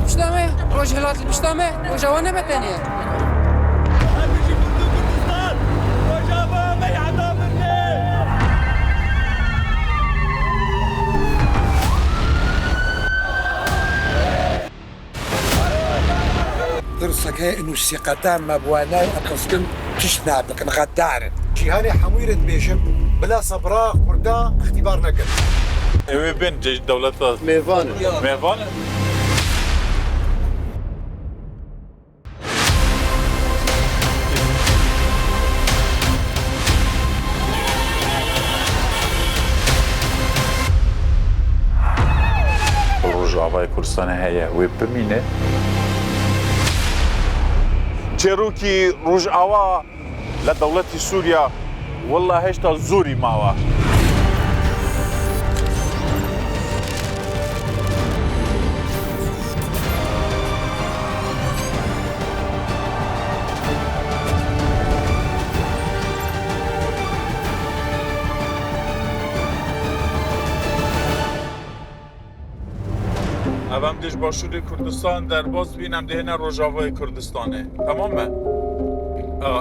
پشتا me، Rojhilat li pişta me، Rojava ne betenê ye. ترسەک هەیە ئینو سیقەتان مەبوانای ئەترسکن تشت نابکن غەدارن. جیهانێ حەمووی رە دبێژم بلا سەبرا کوردا ئختیبار نەکەن. ئێوێ بێن جێ دەولەتە مێڤانن. مێڤانن. ڕۆژاڤای کوردستانە هەیە وێ بمینێ. چێروکی ڕۆژاوا لە دەوڵەتی سووریا وەڵا هێشتا زۆری ماوە. ئەڤەم دژ باشووری کوردستان دەرباز بین ئەم دێنە ڕۆژاڤای کوردستانێ تەمامە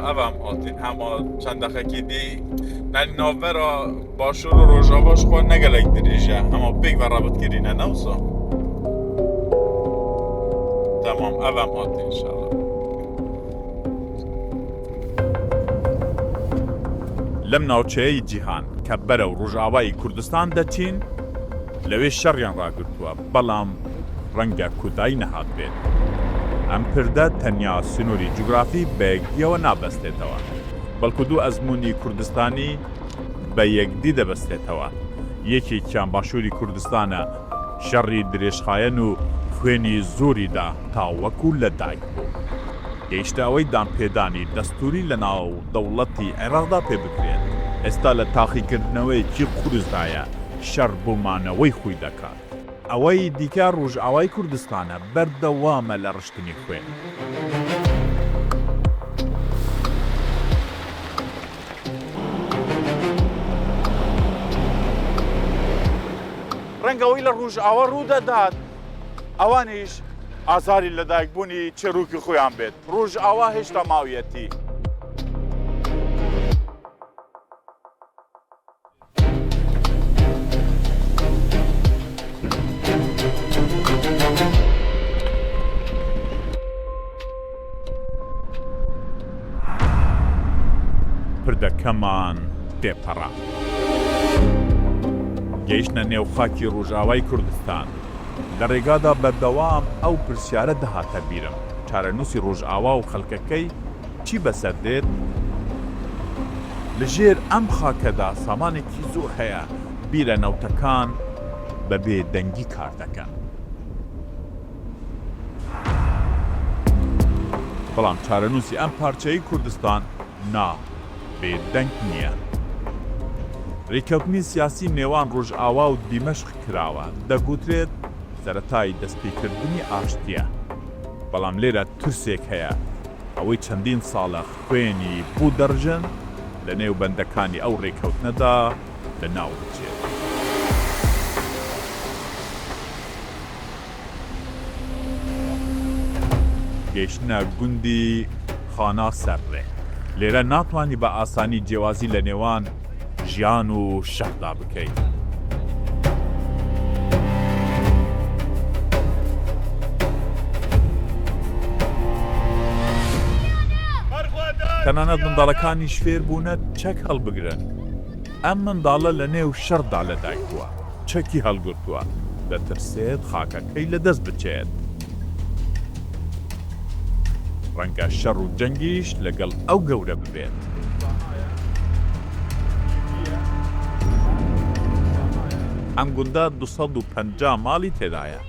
ئەڤەم هاتین هەما چەند دەقەکی دی نانی ناوبەرا باشوور و ڕۆژاڤاش خوا نەگەلێک درێژە هەما پێک بە ڕەبت کردینە نەوسا تەمام ئەڤەم هاتین ئینشاءاللە. لەم ناوچەیەی جیهان کە بەرەو ڕۆژاوای کوردستان دەچین لەوێ شەڕیان ڕاگرتووە، بەڵام ڕەنگە کۆتایی نەهاتبێت. ئەم پردە تەنیا سنووری جوگرافی بە یەکدییەوە نابەستێتەوە، بەڵکو دوو ئەزموونی کوردستانی بە یەکدی دەبەستێتەوە، یەکێکیان باشووری کوردستانە، شەڕی درێژخایەن و خوێنی زۆری دا تاوەکو لەدایک بوو. گەیشتە ئەوەی دانپێدانی دەستووری لەناو دەوڵەتی عێراقدا پێ بکرێت. ئێستا لە تاقیکردنەوەیەکی قورسدایە، شەڕ بۆ مانەوەی خۆی دەکات. ئەوەی دیکە ڕوژئاوای کوردستانە، بەردەوامە لە ڕشتنی خوێن. ڕەنگە ئەوەی لە ڕوژئاوا ڕوودەدات، ئەوانیش ئازاری لەدایکبوونی چێروکی خۆیان بێت. ڕوژئاوا هێشتا ماویەتی. پردەکەمان تێپەڕا. گەیشتنە نێو خاکی ڕوژئاوای کوردستان. لە ڕێگادا بەردەوام ئەو پرسیارە دەهاتە بیرم، چارەنووسی ڕوژئاوا و خەڵکەکەی چی بەسەر دێت؟ لە ژێر ئەم خاکەدا سامانێکی زۆر هەیە، بیرە نەوتەکان بە بێ دەنگی کار دەکەن. بەڵام چارەنووسی ئەم پارچەی کوردستان نا بێ دەنگ نییە. رێککەوتنی سیاسی نێوان رۆژئاوا و دیمەشق کراوە، دەگوترێت سەرەتای دەستپێکردنی ئاشتییە، بەڵام لێرە ترسێک هەیە، ئەوەی چەندین ساڵە خوێنی بو دەڕژن، لەنێو بەندەکانی ئەو رێککەوتنەدا لەناو بچێت. گەیشتنە گوندی خانا سەرڕێ. لێرە ناتوانی بە ئاسانی جیاوازی لە نێوان ژیان و شەڕدا بکەیت. تەنانەت منداڵەکانیش فێر بوونە چەک هەڵبگرن. ئەم منداڵە لە نێو شەڕدا لەدایک بووە، چەکی هەڵگرتووە، دەترسێت خاکەکەی لەدەست بچێت. ڕەنگە شەڕ و جەنگیش لەگەڵ ئەو گەورە ببێت. ئەم گوندە 250 ماڵی تێدایە.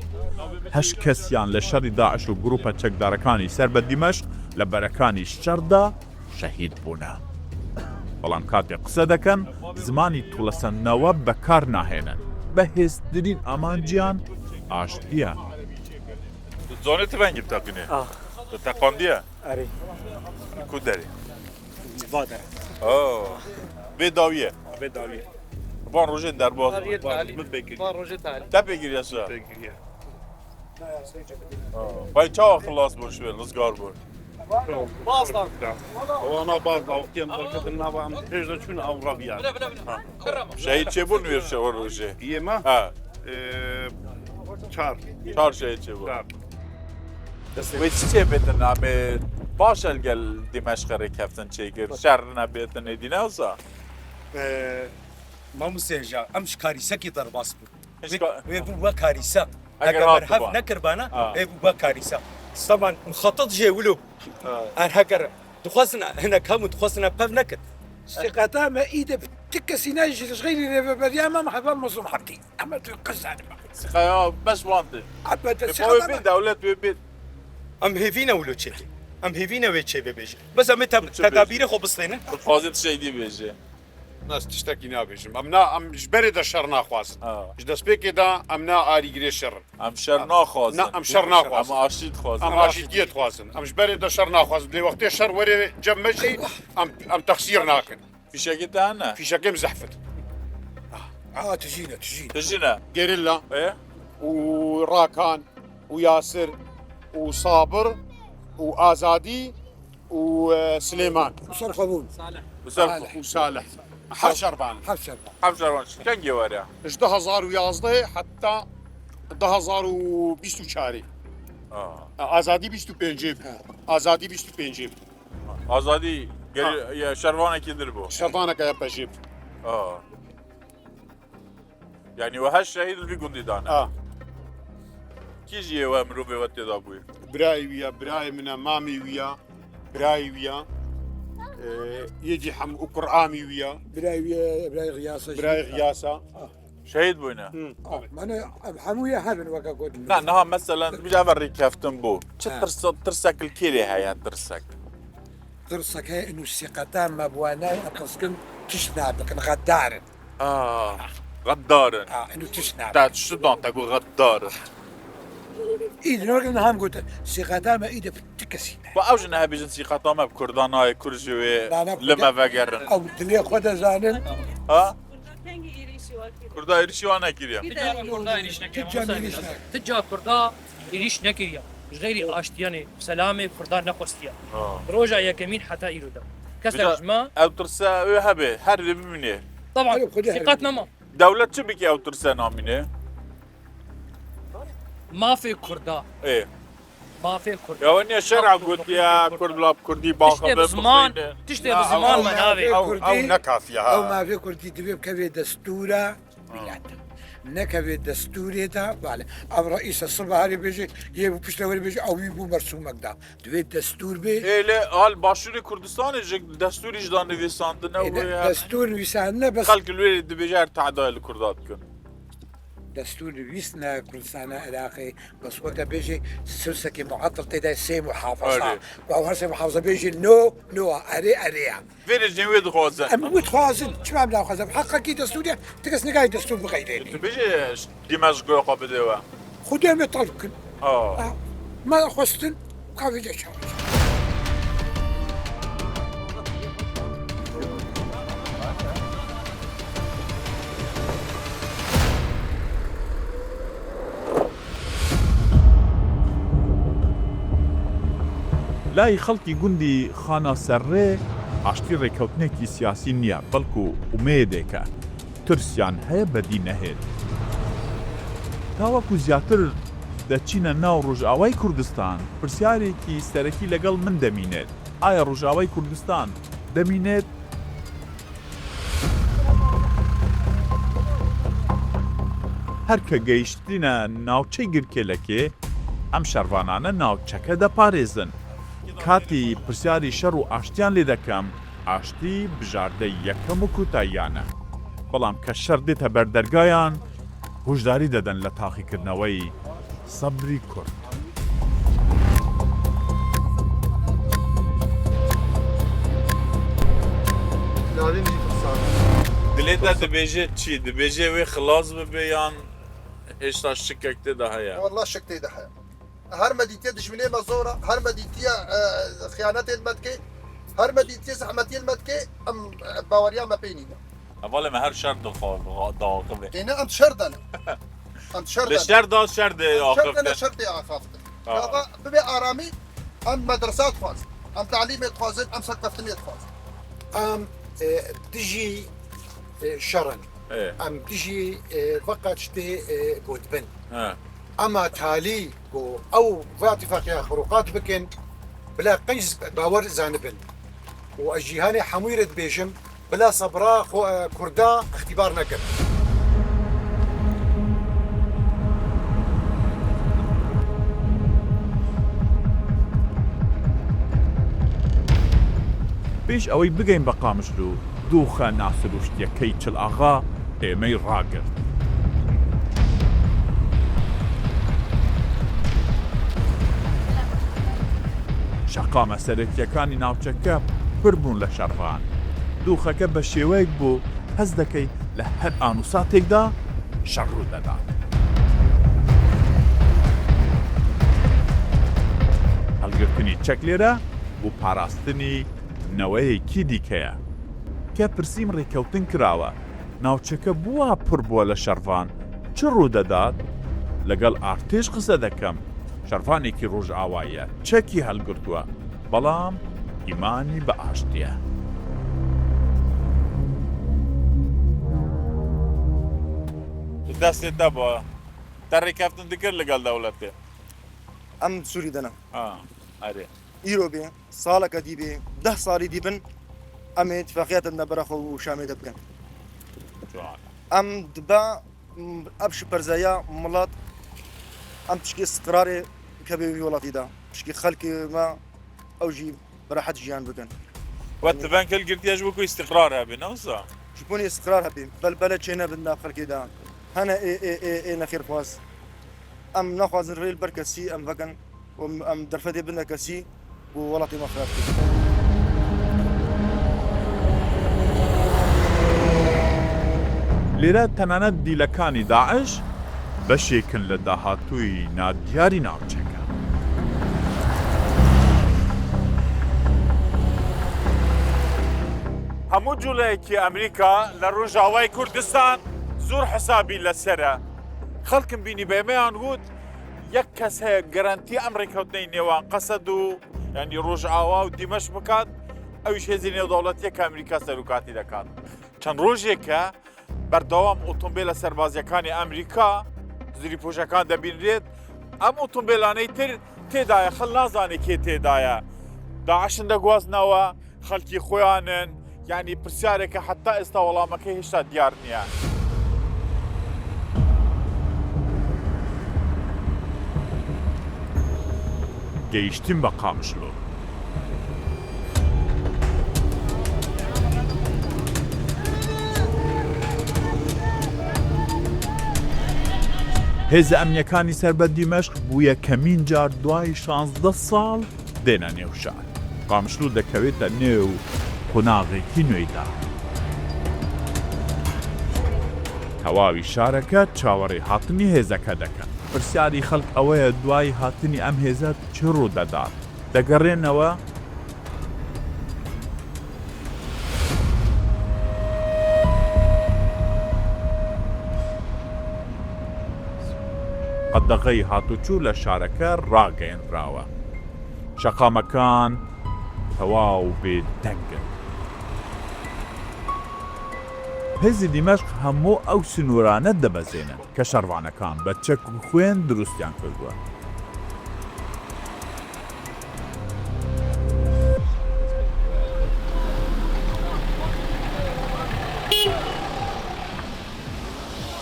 هەشت کەسیان لە شەڕی داعش و گروپە چەکدارەکانی سەر بە دیمەشق لە بەرەکانی شەڕدا شەهید بوونە. بەڵام کاتێک قسە دەکەن زمانی توڵەسەندنەوە بەکار ناهێنن. بەهێزترین ئامانجیان ئاشتییە. زانێ تفەنگی بتەقینێ تەقاندیە کو دەرێ بێ داویە بێ داویە وان ڕۆژێ دەرباز تە پێگیریە. وای چاوە خلاص بوو شوێ ڕزگار بوو. ئەوانە باز وەختی ئەم دەرکەتن ناوە ئەم پێش دەچوون ئەو ڕەبیان. شەهید چێ بوون وێر شەوە ڕۆژێ؟ ئێمە چار. چار شەهید چێ بوون. وێ چ چێ بێتن ئەمێ باشە گەل دیمەشق ڕێککەفتن چێ کرد شەڕ نەبێتن ئێدی نەوسا. مامۆستا هێژا ئەم کاریسەکی دەرباس بوو وێ بوو بە کاریسە ئەگەر بەرهەف نەکردبانە ئێ بوو بە کاریسە سەمان مخەتەت ژێ ولو ئەر هەگەر دخواستن هەنەک هەموو دخواستنە پەv نەکرد. ثقتا ما إيدا تكسي ناجي غيري ريفبريا ما محبا مظلوم حبتي أما تقزان ثقة بس وانتي عبد ثقة بيت دولت بيت ئەم هێڤینە ولو چێ ئەم هێڤینە وێ چێ بێژ بەس ئەمێ تەدابیرە خۆ بستێنە دخوازێت شەیدی بێژێ. ناس تشتێکی نابێژم ئەم نا ئەم ji berê de şer naxwazin. Ji destpêkê de em na alîgirê şer in. ئەم شەر ناخوازن. Na em şer naxwazin. ئەم ئاشتی دخوازن. Em aşîtiyê dixwazin. Em ji berê de şer naxwazin. Lê wextê şer werê cem me jî em em texsîr nakin. فیشەکی te hene؟ Fîşekê em zehf in. اه تجينا تجينا تژینە؟ Gerilla ئێ؟ û Rakan û Yasir û Sabir û Azadî û Silêman وصار قبول وسەر û Salih. Heft şervan. حفظ شربان حەفت شەڕان کەنگێ وەرە؟ Ji 2011 heta 2024. Azadî 25 bû. Azadî 25 bû. ئازادی شەڕوانێکی در بوو. Şervaneke ya pejê bû. یعنی وە هەشت شەهید vî gundî dane. A. Kî jî yê we mirovê we têda bûye? Birayê wî ya, birayê min e, mamê wî ya, birayê wî ya, yê hem û Kur'amî wî ya, براي براي غياصة birayê Xiyasa. Şehîd bûne. معناها حموية هبن وكا قلت Na niha mesela bijî ev rêkeftin bû. Çi tirsa tirsek li kêrê heye tirsek? ترسك هي انه الثقتان ما بوانا اتسكن تشنابك غدارن آه غدارن. اه انه تشنابك تا چ دان te got غدارن. إيه نورجن هم قلت ثقتان ما إيدا بتكسي و ew ji nehebêjin sîqeta me bi Kurdan nayê Kurd ji wê li me vegerin. او دلي خدا زانن Ha? Kurda êrişî wan nekiriye. تجا Kurda êrîş nekiriye. Ji xeyrî aştiyanê selamê Kurda nexwestiye. Roja yekemîn heta îro de. Kesek ji me Ew tirse wê hebe her vê bimîne. طبعا ثقات nema. Dewlet çi bike ew tirse namîne? Mafê Kurda. Ê. Mafê Kurda. Ya we niye şer'a gotiye Kurd bila bi Kurdî Tiştê baxibe bi ziman, bixwîne. tiştê bi ziman me navê. Ew ne kafiye او ha. ما في كردي دبي بكفي دستورة بلاد نكفي دستوري دا بالي او رئيس الصبح هاري بيجي يبو بشتغل بيجي او يبو مرسومك دا دبي دستور بي Ê lê al Başûrê Kurdistanê ji destûrî ji dan nivîsandine wê دستور ويساندنا بس xelk li wê dibêje her tehdayê li Kurda dikin. دستور ويسنا كردستان عراقي بس وقتها بيجي سلسكي معطل تدا سي محافظة أري. او هر سي محافظة بيجي نو نو اري اري Vê rejîm wê dixwazin. ام وتخوازن شو عم ناخذ بحقك كي دستور تكس نقاي دستور بغيرين Tu bêje Dîmeşq goya xwe bide we. خدام يطلبكن آه. ما خستن كافي جيش لای خەڵکی گوندی خانە سەرڕێ ئاشتی ڕێککەوتنێکی سیاسی نییە بەڵکو ئومێدێکە ترسیان هەیە بەدی نەهێت. تاوەکو زیاتر دەچینە ناو ڕۆژئاوای کوردستان پرسیارێکی سەرەکی لەگەڵ من دەمینێت ئایا ڕۆژئاوای کوردستان دەمینێت؟ هەر کە گەیشتینە ناوچەی گرکێلەکێ ئەم شەڕڤانانە ناوچەکە دەپارێزن. کاتی پرسیاری شەڕ و ئاشتیان لێ دەکەم ئاشتی بژاردەی یەکەم و کوتاییانە. بەڵام کە شەڕ دێتە بەردەرگایان هۆشداری دەدەن لە تاقیکردنەوەی سەبری کورد. دلێ te dibêje çi? Dibêje wê xilas bibe yan هێشتا شکێک تێدا هەیە؟ والله شک تێدا هەیە. هەر مەدیتیە دژمنێ مە زۆرە، هەر مەدیتیە خیانەتێن مە دکێ، هەر مەدیتیە زەحمەتیێن مە دکێ، ئەم باوەریان بە پێ نینە. هەڤاڵێ me her şer dixwaze. Têne em şer dene. Em şer Li şer da şer dê axiftin. Şer tê axaftin. Gava bibe aramî em medresa dixwazin. Em telîmê dixwazin, em serkeftinê dixwazin. Em dijî şer in. Em dijî veqet ji tê gotibin. Ema talî ku ew va îtîfaqîya xirûqat bikin bila qenc bawer zanibin û ez cîhanê hemûyî re dibêjim Bila sebra xwe Kurda îxtîbar nekin. پێش ئەوەی بگەین بە قامشلو، دۆخە ناسروشتییەکەی چڵئاغا ئێمەی ڕاگرت. شەقامە سەرەکییەکانی ناوچەکە پر بوون لە شەڕڤان. دۆخەکە بە شێوەیەک بوو هەست دەکەی لە هەر ئان و ساتێکدا شەڕ ڕوو دەدات. هەڵگرتنی چەک لێرە بۆ پاراستنی نەوەیەکی دیکەیە. کە پرسیم ڕێککەوتن کراوە، ناوچەکە بووە پڕ بووە لە شەڕڤان، چ ڕوودەدات؟ لەگەڵ ئارتێش قسە دەکەم، شەڕڤانێکی ڕۆژئاواییە، چەکی هەڵگرتووە، بەڵام ئیمانی بە ئاشتییە. دەستێ تە بۆ تە ڕێکەفتن دکرد لەگەڵ دەوڵەتێ؟ ئەم سوری دەنە. ئا ئەرێ. ئیرۆ بێ ساڵەکە دی بێ دە ساڵی دی بن ئەمێ اتفاقیاتە نەبەرە خۆ و شامێ دە بکەن. جوانە. ئەم دبا ئەب شپەرزەیا مڵات ئەم پشکی استقرارێ کە بێ وی وڵاتی دا پشکی خەلکی ما ئەو ژی بەراحەت ژیان بکەن. وە تڤەنگ هەلگرتیە ژ بۆ کو ئیستیقرار هەبێ نە وسا؟ ژ بۆنی ئیستقرار هەبێ بەلبەلە چێ نەبن ناو خەلکێ دا هەنە ئێ ئێ ئێ ئێ نەخێرخواز ئەم ناخوازن رێ بەر کەسی ئەم ڤەکەن و ئەم دەرفەتێ بنە کەسی بۆ وڵاتی مە خراپ کرد. لێرە تەنانەت دیلەکانی داعش بەشێکن لە داهاتووی نادیاری ناوچەکە. هەموو جوڵەیەکی ئەمریکا لە ڕۆژاوای کوردستان زۆر حسابی لەسەرە. خەڵکم بینی بە ئێمەیان وت یەک کەس هەیە گەرەنتی ئەم ڕێککەوتنەی نێوان قەسەد و ینی ڕۆژئاوا و دیمەش بکات ئەویش هێزی نێودەوڵەتیە کە ئەمریکا سەرۆکاتی دەکات چەند ڕۆژێکە بەردەوام ئۆتۆمبیلە سەربازیەکانی ئەمریکا زریپۆشەکان دەبینرێت ئەم ئۆتۆمبیلانەی تر تێدایە خەڵ نازانێت کێ تێدایە داعشن دەگوازنەوە خەڵکی خۆیانن یانی پرسیارێکە حەتا ئێستا وەڵامەکەی هێشتا دیار نییە. گەیشتین بە قامشلۆ. هێزە ئەمنییەکانی سەر بە دیمەشق بۆ یەکەمین جار دوای 16 ساڵ دێنە نێو شار. قامشلو دەکەوێتە نێو قوناغێکی نوێیدا. تەواوی شارەکە چاوەڕێی هاتنی هێزەکە دەکەن. پرسیاری خەڵک ئەوەیە دوای هاتنی ئەم هێزە چ ڕوودەدات؟ دەگەڕێنەوە؟ قەدەغەی هاتوچوو لە شارەکە ڕاگەیەنراوە. شەقامەکان تەواو بێ دەنگن. هێزی دیمەشق هەموو ئەو سنوورانە دەبەزێنن کە شەڕڤانەکان بە چەک و خوێن دروستیان کردووە.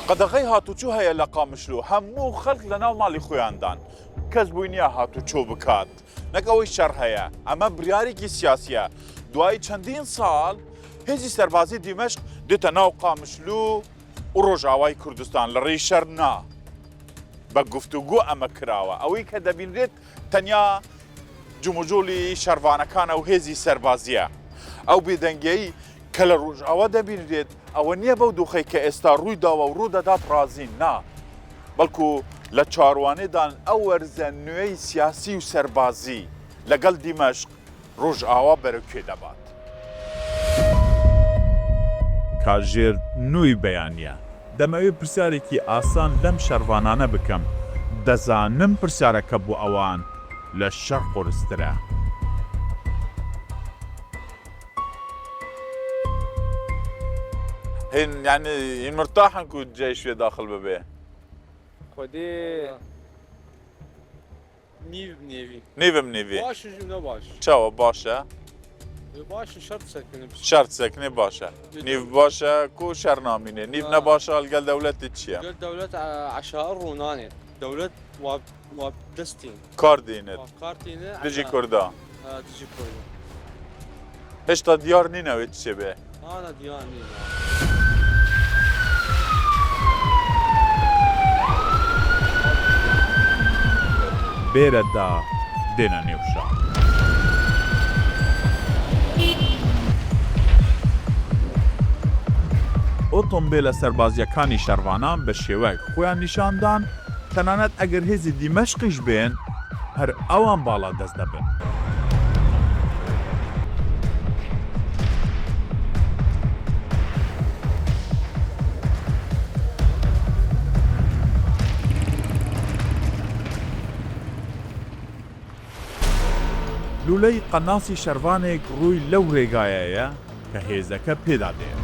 قەدەغەی هاتوچۆ هەیە لە قامشلۆ، هەموو خەڵک لەناو ماڵی خۆیاندان. کەس بۆی نییە هاتوچۆ بکات، نەک ئەوەی شەڕ هەیە، ئەمە بڕیارێکی سیاسییە، دوای چەندین ساڵ هێزی سەربازی دیمەشق دێتە ناو قامشلو و ڕۆژئاوای کوردستان لە ڕێی شەڕ نا، بە گفتوگۆ ئەمە کراوە، ئەوەی کە دەبینرێت تەنیا جموجوڵی شەڕڤانەکانە و هێزی سەربازییە، ئەو بێدەنگییەی کە لە ڕۆژئاوا دەبینرێت ئەوە نییە بەو دۆخەی کە ئێستا ڕووی داوە و ڕوو دەدات ڕازین، نا، بەڵکو لە چاوەڕوانیدان ئەو وەرزە نوێی سیاسی و سەربازی لەگەڵ دیمەشق ڕۆژئاوا بەرەو کوێ دەبات. کاتژێر نۆی بەیانییە. دەمەوێ پرسیارێکی ئاسان لەم شەڕڤانانە بکەم، دەزانم پرسیارەکە بۆ ئەوان لە شەڕ قورسترە. هین یانی هین مرتاحن کو جەیش وێ داخل ببێ؟ خودێ نیو نێوی. نیڤم نیڤی. باشە ژ نە باش. چاوە باشە؟ باشە شەرت سەکنێ. شەرت سەکنێ باشە. نیڤ باشە کو شەر نامینێ. نیڤ نەباشە لگەل دەولەتی چییە؟ گەل دەولەت عەشائر ڕوونانێ. دەولەت وا وا دەستین. کار دێنێت. کار تێنێ. دژی کوردا. دژی کوردا. هێشتا دیار نینە وێ چێ بێ. ئانا دیار نینە. بێرەدا دێنە نێو شار. ئۆتۆمبێلە سەربازییەکانی شەڕڤانان بە شێوەیەک خۆیان نیشان دان، تەنانەت ئەگەر هێزی دیمەشقیش بێن، هەر ئەوان باڵادەست دەبن. لولەی قەناسی شەرڤانێک ڕووی لەو رێگایەیە کە هێزەکە پێدا دێت.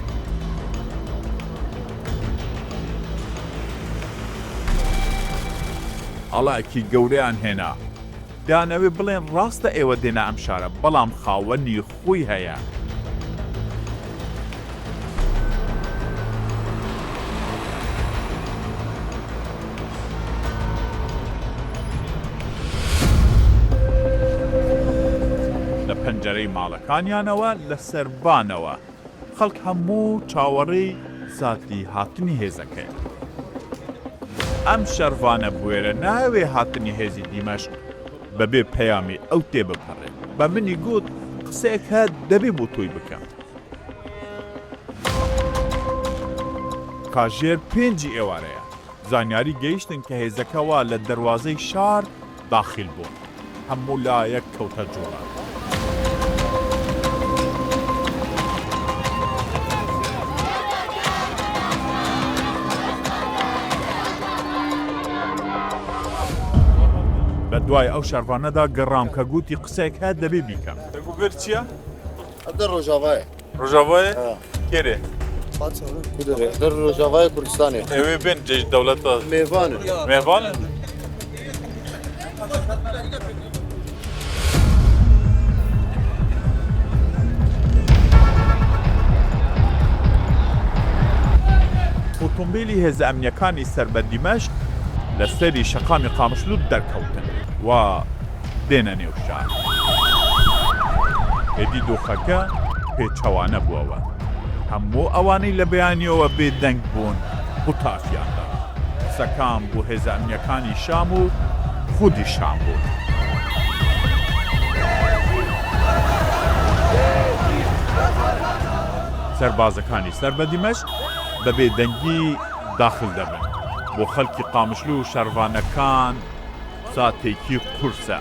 ئاڵایەکی گەورەیان هێنا، دەیانەوێ بڵێن ڕاستە ئێوە دێنە ئەم شارە، بەڵام خاوەنی خۆی هەیە. لە پەنجەرەی ماڵەکانیانەوە لە سەربانەوە خەڵک هەموو چاوەڕێی ساتی هاتنی هێزەکەیە. ئەم شەڕڤانە بوێرە نایەوێ هاتنی هێزی دیمەشق بەبێ پەیامی ئەو تێبپەڕێ. بە منی گوت قسەیەک هەیە دەبێ بۆ تۆی بکەم. کاژێر پێنجی ئێوارەیە. زانیاری گەیشتن کە هێزەکە وا لە دەروازەی شار داخیل بوون. هەموو لایەک کەوتە جوڵە. بە دوای ئەو شەڕڤانەدا گەڕام کە گوتی قسەیەک هەیە دەبێ بیکەم. دەگو بێر چییە؟ ئەدە ڕۆژاڤایە. ڕۆژاڤایە؟ کێرێ؟ دەر ڕۆژاڤای کوردستانێ. ئێوێ بێن جێژ دەوڵەتە. مێڤانن. مێڤانن؟ ئۆتۆمبێلی هێزە ئەمنییەکانی سەر بە دیمەشق لە سەری شەقامی قامشلو دەرکەوتن و دێنە نێو شار. ئێدی دۆخەکە پێچەوانە بووەوە. هەموو ئەوانەی لە بەیانییەوە بێدەنگ بوون هوتافیان دا. قسەکان بۆ هێزە ئەمنییەکانی شام و خودی شام بوون. سەربازەکانی سەر بە دیمەشق بە بێدەنگی داخل دەبن. بۆ خەڵکی قامشلو و شەڕڤانەکان ساتێکی قورسە.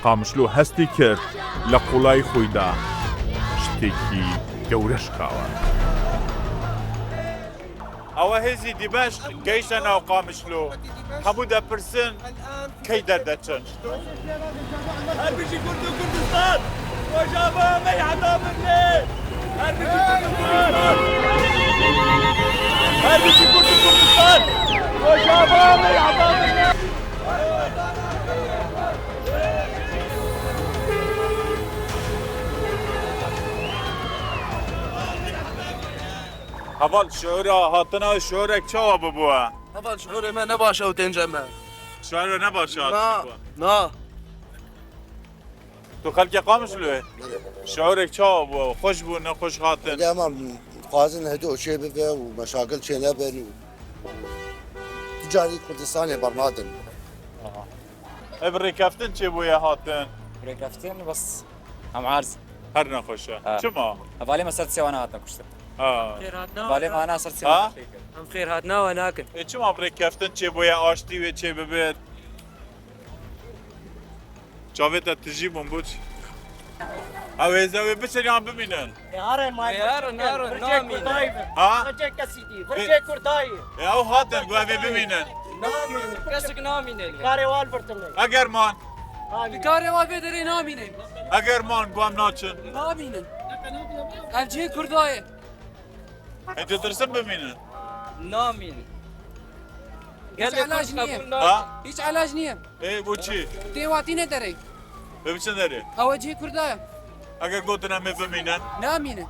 قامشلو هەستی کرد لە قوڵایی خۆیدا شتێکی گەورە شکاوە. ئەوە هێزی دیمەشق گەیشتە ناو قامشلۆ، هەموو دەپرسن کەی دەردەچن؟ هەر بژی کورد و کوردستان ڕۆژاڤا مەی عەتا بمرێ هەر بژی کورد و کوردستان هەر بژی کورد و کوردستان ڕۆژاڤا مەی عەتا بمرێ. هەڤاڵ شعورا هاتنا شعورێک چاوا ببووە؟ هەڤاڵ شعورێ مە نەباشە و تێنجە مە. شعورە نەباشە نا نا. تو خەلکێ قامشلوێ شعورێک چاوا بووە خۆش بوو نەخۆش هاتن؟ ئەمان خوازن هەدۆ چێ ببێ و مەشاکل چێ نەبن و تجاری کوردستانێ بەرنادن. ئەب ڕێکەفتن چێ بووە هاتن؟ ڕێکەفتن بەس ئەم عارز هەر نەخۆشە چما؟ هەڤالێ مە سەر سێوانە هاتنە کوشتن. هەڤالێ مانا سەر سێوانە ئەم خێر هاتناوە ناکەن. ئێ چما ڕێکەفتن چێ بووە ئاشتی وێ چێ ببێت؟ چاوێتە تژی بوون بۆچی؟ ئەو هێزە وێ بچن یان بمینن؟ ها؟ ئێ ئەو هاتن گوێ وێ بمینن. ئەگەر مان. ئەگەر مان گوام ناچن. ئەی دەترسن بمینن؟ هیچ علاج نییە. ها؟ هیچ علاج نییە. ئێ بۆچی؟ تێواتینە دەرێ. وێ بچن دەرێ. ئەوە جێ کوردایە. ئەگەر گۆتن ئەمێ بمینن؟ نامینن.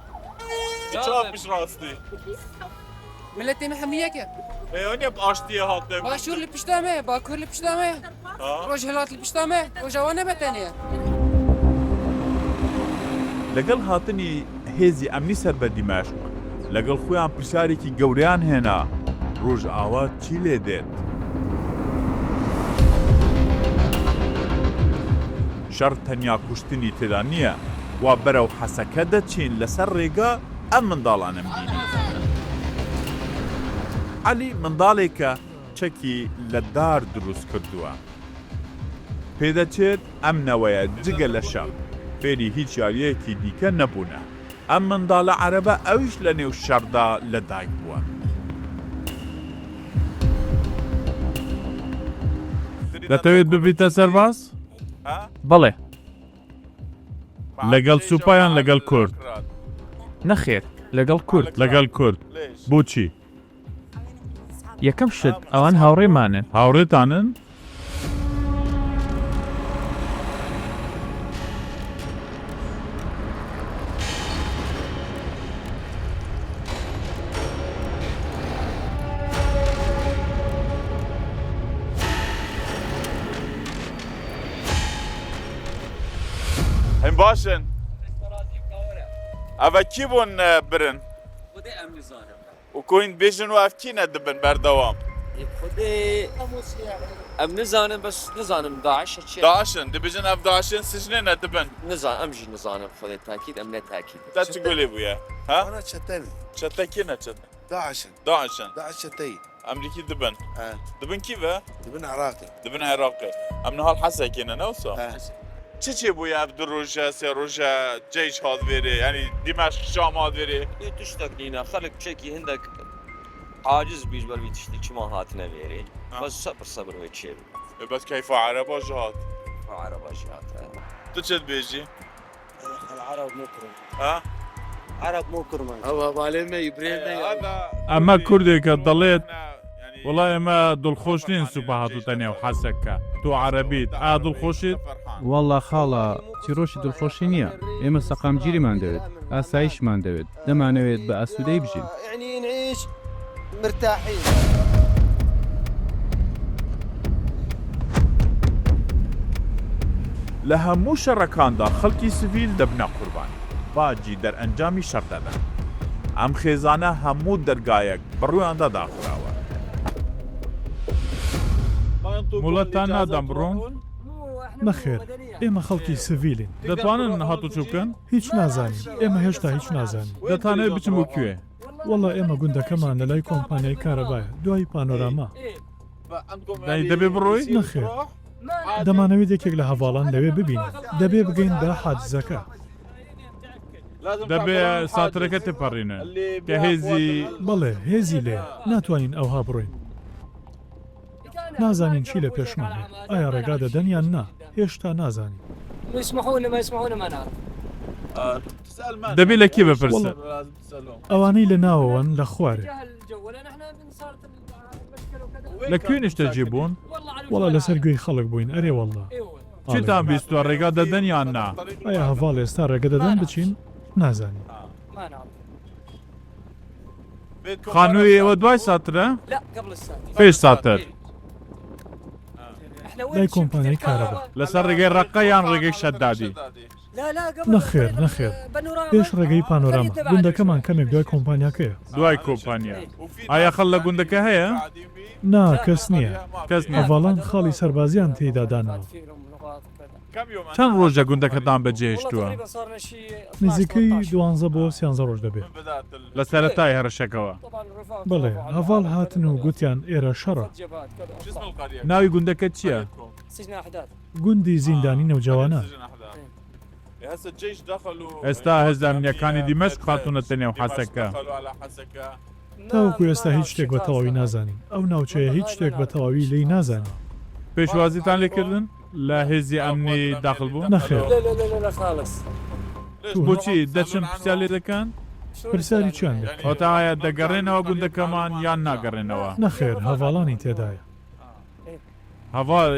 چا پشت ڕاستی؟ ملەتێ me hemû yek e. ئێ ئەوە ئاشتیە هاتێ. باشوور li pişta me ye, bakur li pişta me ye, ڕۆژهەڵات li pişta me ye, ڕۆژاوا ne betenê ye. لەگەڵ هاتنی هێزی ئەمنی سەر بە دیمەشق، لەگەڵ خۆیان پرسیارێکی گەورەیان هێنا، ڕۆژئاوا چی لێ دێت؟ شەڕ تەنیا کوشتنی تێدا نییە، وا بەرەو حەسەکە دەچین لەسەر ڕێگا ئەم منداڵانەم بینی. عەلی منداڵێکە چەکی لە دار دروست کردووە. پێدەچێت ئەم نەوەیە جگە لە شەڕ فێری هیچ یارییەکی دیکە نەبوونە. ئەم منداڵە عەرەبە ئەویش لە نێو شەڕدا لە دایک بووە. دەتەوێت ببیتە سەرباز؟ بەڵێ. لەگەڵ سوپا یان لەگەڵ کورد؟ نەخێر، لەگەڵ کورد. لەگەڵ کورد. بۆچی؟ یەکەم شت ئەوان هاوڕێمانن. هاوڕێتانن؟ هەم باشن ئەڤە کی بوون برن؟ و کوین بێژن و ئەف کینە دبن بەردەوام. خودێ ئەم نزانم بەس نزانم داعشە چیە. داعشن دبێژن ئەف داعشن سجنێ نە دبن. نزان ئەم ژی نزانم خودێ تاکید ئەم نە تاکید. تە چ گولێ بوویە ها؟ ئەوانە چەتەن. چەتە کێنە چەتە؟ داعشن. داعشن. داعش چەتەی. ئەمریکی دبن. دبن کی ڤە؟ دبن عراقێ. دبن عێراقێ. ئەم نهال حەسەکێنە نەوسا؟ چ چێ بوویە ئەف دو ڕۆژە سێ ڕۆژە جەیش هات ڤێرێ یانی دیمەشق شام هات ڤێرێ؟ ئێ تشتەک نینە خەلک چێکی هندەک عاجز بیش بەر وی تشتی چما هاتنە ڤێرێ بەس سەبر سەبر وێ چێ بی. ئێ بەس کەیفا عەرەبا ژ هات. کەیفا عەرەبا ژ هات. تو چ دبێژی؟ ئەمە کوردێکە دەڵێت وەڵا ئێمە دڵخۆش نین سوپا هاتوتە نێو حەسەکە تۆ عەرەبیت ئایا دڵخۆشیت؟ وەڵا خاڵە چیڕۆکی دڵخۆشی نییە، ئێمە سەقامگیریمان دەوێت، ئاسایشمان دەوێت، دەمانەوێت بە ئاسوودەیی بژین. لە هەموو شەڕەکاندا خەڵکی سڤیل دەبنە قوربانی، باجی دەرئەنجامی شەڕ دەدەن. ئەم خێزانە هەموو دەرگایەک بەڕوویاندا داخراوە. موڵەتتان نادەم بڕۆن؟ نەخێر، ئێمە خەڵکی سڤیلین. دەتوانن هاتوچۆ بکەن؟ هیچ نازانین، ئێمە هێشتا هیچ نازانین. دەتانەوێت بچن بۆ کوێ؟ وەڵا ئێمە گوندەکەمان لە لای کۆمپانیای کارەبایە، دوای پانۆراما. دەی دەبێ بڕۆی؟ نەخێر، دەمانەوێت یەکێک لە هەڤاڵان لەوێ ببینین. دەبێ بگەین بە حاجزەکە. دەبێ ساترەکە تێپەڕینن کە هێزی. بەڵێ، هێزی لێیە. ناتوانین ئەوها بڕۆین. نازانین چی لە پێشمان هەیە. ئایا ڕێگا دەدەن یان نا؟ هێشتا نازانین. دەبێ لە کێ بپرسن؟ ئەوانەی لە ناوەوەن لە خوارێ. لە کوێ نیشتەجێ بوون؟ وەڵا لەسەر گوێی خەڵک بووین ئەرێ وەڵا. چیتان بیستووە ڕێگا دەدەن یان نا؟ ئایا هەڤاڵ ئێستا ڕێگە دەدەن بچین؟ نازانین. خانووی ئێوە دوای ساترە؟ پێش ساتر. لای کۆمپانیای کارەبا. لەسەر ڕێگەی ڕەققە یان ڕێگەی شەدادی؟ نەخێر نەخێر پێش ڕێگەی پانۆراما گوندەکەمان کەمێک دوای کۆمپانیاکەیە. دوای کۆمپانیا. ئایا خەڵ لە گوندەکە هەیە؟ نا کەس نییە. کەس نییە. هەڤاڵان خاڵی سەربازیان تێیدا داناوە. چەند ڕۆژە گوندەکەتان بەجێهێشتووە؟ نزیکەی دوانزە بۆ سیانزە ڕۆژ دەبێ. لە سەرەتای هەڕەشەکەوە؟ بەڵێ، هەڤاڵ هاتن و گوتیان ئێرە شەڕە. ناوی گوندەکە چییە؟ گوندی زیندانی نەوجەوانان. ئێستا هێزە ئەمنییەکانی دیمەشق هاتوونەتە نێو حەسەکە. تاوەکو ئێستا هیچ شتێک بە تەواوی نازانین. ئەو ناوچەیە هیچ شتێک بە تەواوی لێی نازانین. پێشوازیتان لێکردن؟ لە هێزی ئەمنی داخل بوون؟ نەخێر. بۆچی دەچن پرسیار لێ دەکەن؟ پرسیاری چیان لێ بکەین؟ واتە ئایا دەگەڕێنەوە گوندەکەمان یان ناگەڕێنەوە؟ نەخێر، هەڤاڵانی تێدایە. هەڤاڵ،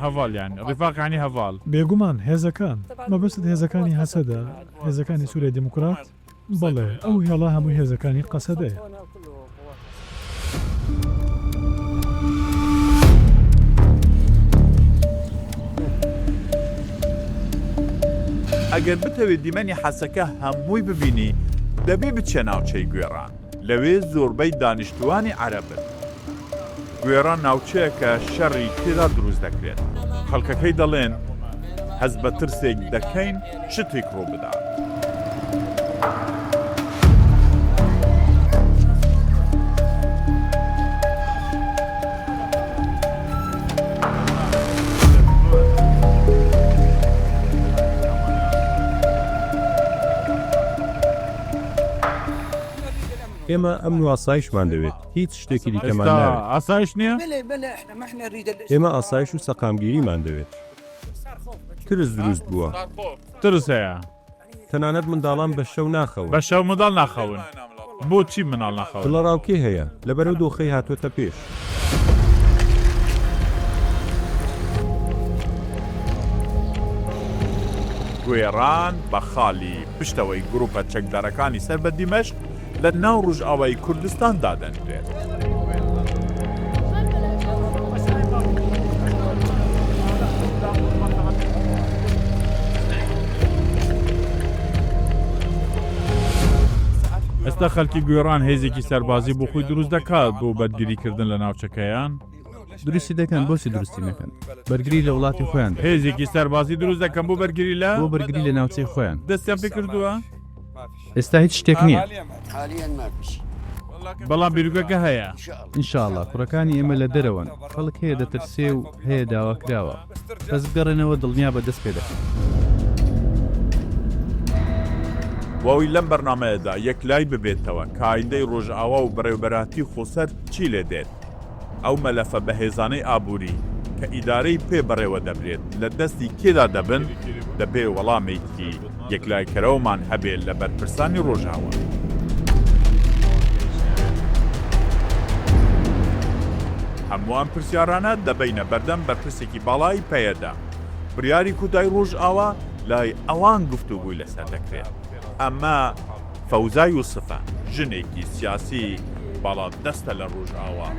هەڤاڵ یانی، ڕیفاق یانی هەڤاڵ. بێگومان، هێزەکان. مەبەستت هێزەکانی هەسەدە، هێزەکانی سوریای دیموکرات؟ بەڵێ، ئەو هێڵە هەمووی هێزەکانی قەسەدەیە. ئەگەر بتەوێت دیمەنی حەسەکە هەمووی ببینی، دەبێ بچیە ناوچەی گوێڕان. لەوێ زۆربەی دانیشتووانی عەرەبن. گوێڕان ناوچەیەکە شەڕی تێدا دروست دەکرێت. خەڵکەکەی دەڵێن، هەست بە ترسێک دەکەین شتێک ڕووبدات. ئێمە ئەمن و ئاسایشمان دەوێت، هیچ شتێکی دیکەمان ئێستا ناوێت. ئاسایش نییە؟ ئێمە ئاسایش و سەقامگیریمان دەوێت. ترس دروست بووە. ترس هەیە. تەنانەت منداڵان بە شەو ناخەون. بە شەو منداڵ ناخەون. بۆچی منداڵ ناخەون؟ دڵەڕاوکێ هەیە، لەبەر ئەو دۆخەی هاتووەتە پێش. گوێڕان بە خاڵی پشتەوەی گروپە چەکدارەکانی سەر بە دیمەشق لە ناو ڕوژئاوای کوردستان دادەنرێت. ئێستا خەلکی گوێڕان هێزێکی سەربازی بۆ خۆی دروست دەکات بۆ بەرگریکردن لە ناوچەکەیان. دروستی دەکەن بۆچی دروستی نەکەن بەرگری لە وڵاتی خۆیان دەکەن. هێزێکی سەربازی دروست دەکەن بۆ بەرگری لە. بۆ بەرگری لە ناوچەی خۆیان. دەستیان پێ کردووە؟ ئێستا هیچ شتێک نییە. بەڵام بیرۆکەکە هەیە. ان شاء اللە کوڕەکانی ئێمە لە دەرەوەن خەڵک هەیە دەترسێ و هەیە داواکراوە بەس بگەڕێنەوە دڵنیابە دەست پێ دەکەن. بۆ ئەوەی لەم بەرنامەیەدا یەکلایی ببێتەوە کە ئایندەی ڕۆژئاوا و بەڕێوەبەراتی خۆسەر چی لێ دێت، ئەو مەلەفە بەهێزانەی ئابووری کە ئیدارەی پێ بەڕێوە دەبرێت لە دەستی کێدا دەبن، دەبێ وەڵامێکی یەکلایکەرەوەمان هەبێ لە بەرپرسانی ڕۆژئاوا. هەموو ئەم پرسیارانە دەبەینە بەردەم بەرپرسێکی باڵای پەیەدە. بڕیاری کودای ڕۆژئاوا لای ئەوان گفتوگۆی لەسەر دەکرێت. ئەمە فەوزا یوسفە، ژنێکی سیاسی باڵادەستە لە ڕۆژئاوا.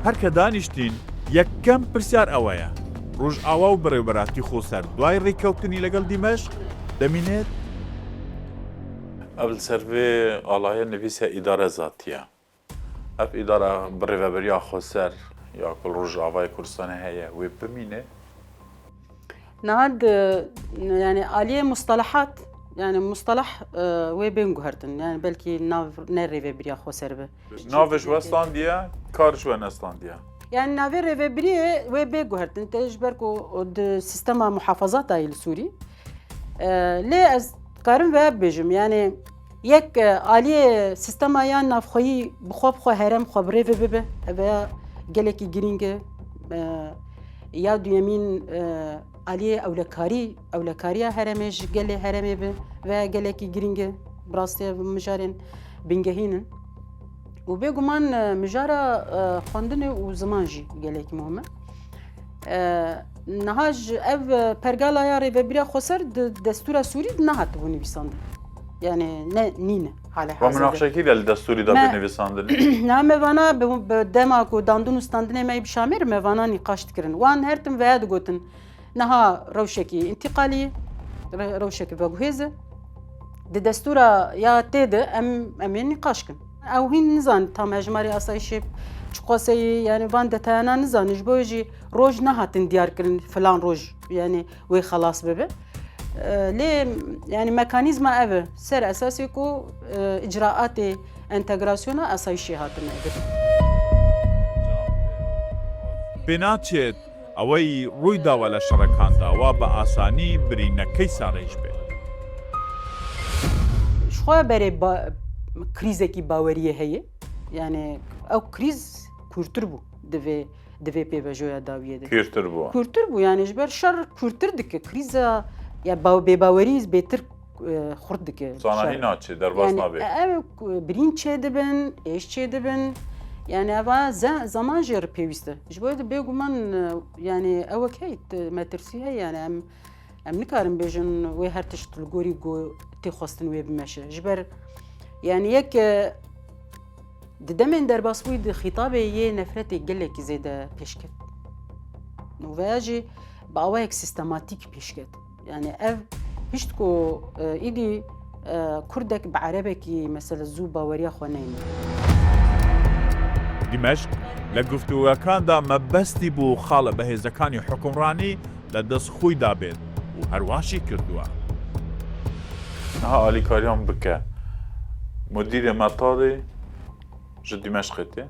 هەر کە دانیشتین یەکەم پرسیار ئەوەیە، ڕۆژئاوا و بەڕێوبەراتی خۆسەر دوای ڕێککەوتنی لەگەڵ دیمەشق دەمینێت؟ ئەڤ li ser vê alayê nivîse îdare zatî ye. Ev îdara birêveberiya xweser ya ku li Rojavayê Kurdistanê heye wê bimîne. Niha di yanî aliyê mustalahat yanî mustalah wê bên guhertin yanî belkî nav ne rêveberiya xweser be. Navê ji we standiye, kar ji we nestandiye. Yanî navê rêveberiyê wê bê guhertin te ji ber ku di sîstema muhafazata yê li Sûrî. Lê ez dikarim ve bibêjim yanî yek aliyê sîstema ya navxweyî bi xwe bi xwe herem xwe bi rêve bibe ev ya gelekî girîng e. Ya duyemîn aliyê ewlekarî ewlekariya heremê ji gelê heremê bi ve gelekî girîng e. Bi rastî ev mijarên bingehîn in. Û bêguman mijara xwendinê û ziman jî gelekî muhim e. Niha ji ev pergala ya rêvebiriya xweser di destûra Sûrî de nehatibû nivîsandin. Yani ne nîne halê Wa hazir de. minaqşekî de li destûrî de Me bê nivîsandin. Niha me vana bi dema ku dandin û standinê me yê bi Şamê re me vana nîqaş dikirin. Wan her tim veya digotin Niha rewşekî întîqalî ye, rewşekî veguhêz e. Di destûra ya tê de em em ê nîqaş kin. Ew hîn nizanin tam hejmarê asayîşê çiqas heye yanî van detayana nizanin. Ji bo wê jî roj nehatin diyarkirin filan roj yanî wê xelas bibe. Lê yanî mekanîzma ev e ser esasê ku îcraatê entegrasyona asayîşê hatine girtin. Pênaçêt ئەوەی ڕووی داوە لە شەڕەکاندا وا بە ئاسانی برینەکەی ساڕێژ بێت. Ji xwe berê krîzekî baweriyê heye yanî ew krîz kûrtir bû di vê di vê pêvajoya dawiyê de. Kûrtir bû. Kûrtir bû yanî ji ber şer kûrtir dike krîza ya bêbawerî bêtir xurt dike. Zanahî naçê derbas nabe. Ev birîn çêdibin, êş çêdibin. Yani eva zaman jê re pêwîst e. Ji bo bêguman yani ewek heye metirsî heye yani em em nikarin bêjin wê her tişt li gorî ku tê xwestin wê bimeşe. Ji ber yani yek di demên derbasbûyî di xîtabê yê nefretê gelekî zêde pêş ket. Û veya jî bi awayek sîstematîk pêş ket. Yani ev hişt ku îdî Kurdek bi erebekî mesela zû baweriya xwe neyne. دیمەشق لە گفتوگۆکاندا مەبەستی بوو خاڵە بەهێزەکانی حوکمڕانی لە دەست خۆیدا بێت و هەرواشی کردووە. Niha alîkariyan bike. Mudîrê metalê ji Dîmeşqê tê.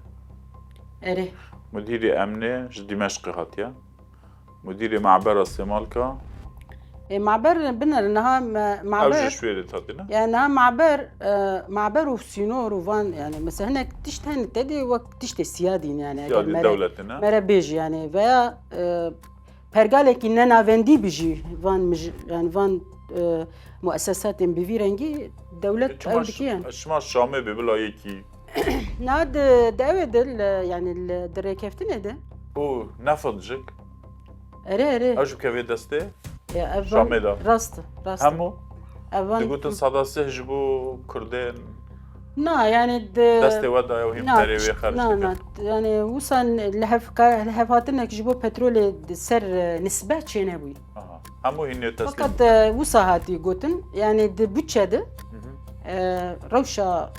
Erê. Mudîrê emnê ji Dîmeşqê hatiye. Mudîrê mebera Sêmalka. Ê meber binere niha meber. Ew ji şwêrê hatine. Yani niha meber meber û sînor û van yani mesela hinek tişt hene te dê wek tiştê siyadîn yani. Siyadî dewletê ne? Mere bêj yani veya pergalekî nenavendî bijî van yani van muessesatên bi vî rengî dewlet ew dike yani. Çima Şamê bê bila yekî Na di di ewê de yani li di rêkeftinê de. Û nefet jik. Erê erê. Ew ji bikeve destê Şamê de. Rast rast. Hemû digotin sada sih ji bo Kurdên Na yani di destê we daye û hîn perê wê xerc Na na yani wisa lihevhatinek ji bo petrolê ser nisbe çênebûyî. Hemû hînê teslîm. Fakat wisa hatî gotin yani di butçe de rewşa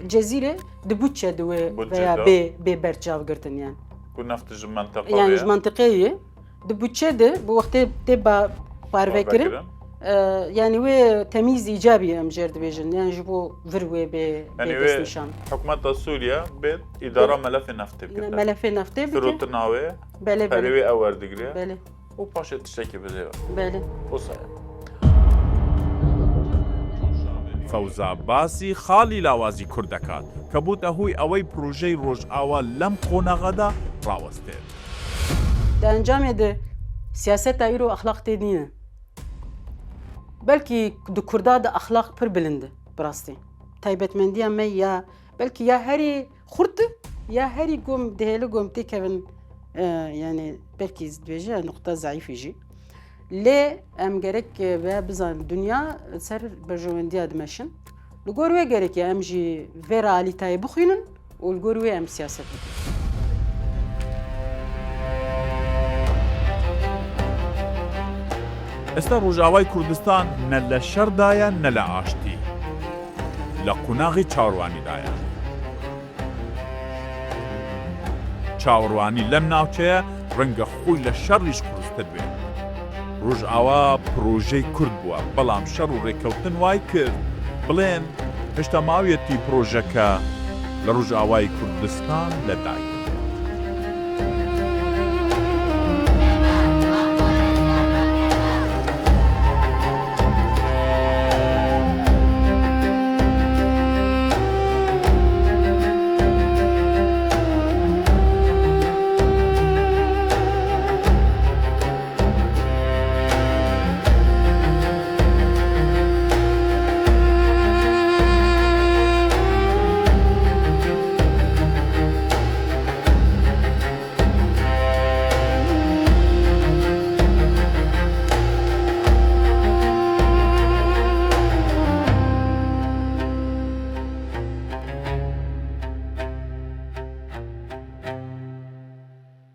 Cezîrê di butçe di wê veya bê bê berçav girtin yani. Ku neft ji menteqê Yani ji menteqê ye. Di butçe de bu wextê tê ba parvekirin yani wê temîz îcabî em jêr dibêjin yani ji bo vir wê bê bê destnîşan. Hikûmeta Sûriye bê îdara melefê neftê bike. Melefê neftê bike. Firotina wê Belê perê wê ew werdigire. Belê. û paşê tiştekî bide we. Belê. Wisa ye. فەوزا باسی خاڵی لاوازی کورد دەکات کە بووتە هۆی ئەوەی پرۆژەی ڕۆژئاوا لەم قۆناغەدا ڕاوەستێت. Di encamê de siyaseta îro exlaq tê nîne. Belkî di Kurda de exlaq pir bilind e bi rastî. Taybetmendiya me ya belkî ya herî xurt e ya herî ku dihêle ku em têkevin yanî belkî dibêje nuqta zeîfî jî. Lê em gerek ve bizanin dinya ser berjewendiya dimeşin. Li gor wê gerekê em jî vê realîtayê bixwînin û li gor wê em siyaset bikin. ئێستا ڕۆژئاوای کوردستان نە لە شەڕدایە نە لە ئاشتی، لە قوناغی چاوەڕوانیدایە. چاوەڕوانی لەم ناوچەیە ڕەنگە خۆی لە شەڕیش قورستر بێت. ڕۆژئاوا پڕۆژەی کورد بووە، بەڵام شەڕ و ڕێککەوتن وای کرد بڵێن هێشتا ماویەتی پڕۆژەکە لە ڕۆژئاوای کوردستان لەدایک.